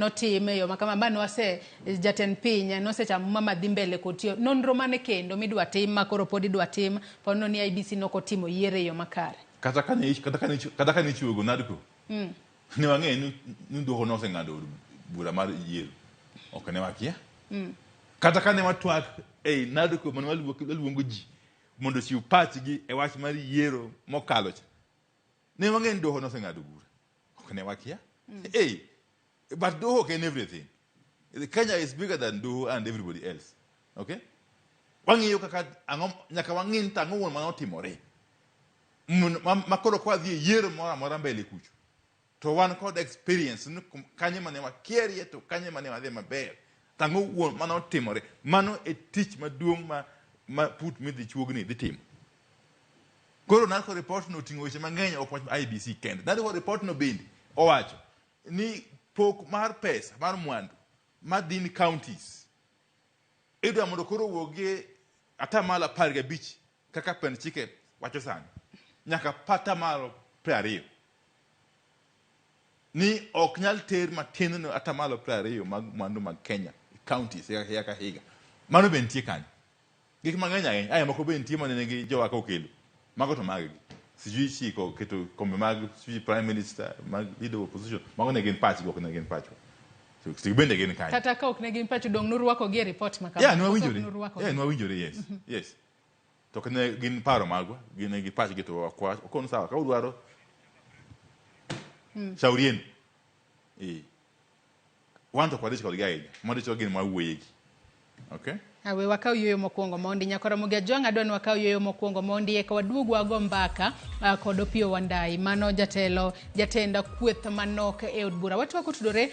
notim e yo ma kama ma nwase jatend piny nosechamo mama dhi mbele kod tiyo. Nonro mane kendo midwa tim ma koro pod idwa tim pono ni IEBC nokotimo yiero e yo makare? Kata kane ichiwogo NADCO, ne wang'eyo ni doho noseng'ado od bura mar yiero. Ok ne wakia. Kata kane watwak ei NADCO mane waluongo ji mondo ochiw pachgi e wach mar yiero mokalo cha, ne wang'eyo ni doho noseng'ado bura. Ok ne wakia. Hey, but doho ok en everything. Kenya is bigger than doho and everybody else. Okay? Wang'iyo kaka ang'o nyaka wang'i ni to ang'o wuon manotimore. Ma koro kwa dhi e yiero moro amora mbele kucho to wan kod experience ni kanye mane wakierie to kanye mane wadhi maber, to ang'o wuon manotimore. Mano e tich maduong' ma put midhi chuogni dhi timo. Koro NADCO report no oting'o weche mang'eny, ok wach IEBC kende. NADCO report no bende owacho ni pok mar pesa mar mwandu madhi ni counties idwa mondo koro owuogie 15% kaka pend chike wacho sani nyaka 20%, ni ok nyal ter matin ne 20% mag mwandu mag Kenya e counties higa ka higa. Mano be nitie kanyo. Gik mang'eny ahinya aya moko be nitie manene gi jowaka okelo mago to mag gi sijui chiko keto kombe mag sijui prime minister, mag leader of opposition. Mago ne gin pachgi, ok ne gin pachwa. So bende gin kanyo. Kata ka ok ne gin pacho, dong' nurwakogi e report ma kama? Yeah, Koso ok nwawinjore. nurwakogi? Yeah, nwawinjore, yes. To ok ne gin paro magwa, gin ne gi pachgi to ok okon sawa ka udwaro shauri yenu. Eh. Wan to ok wadich kodgi ahinya. Mwadich gin mwawuoyegi. Okay? Awe wakaw yueyo mokwongo mondi. Nyakora Ramogi Ajwang', adwa ni wakaw yueyo mokwongo mondi eka waduog wago mbaka kod Opiyo Wandayi. Mano jatelo, jatend kweth manok e od bura. Watwak otudore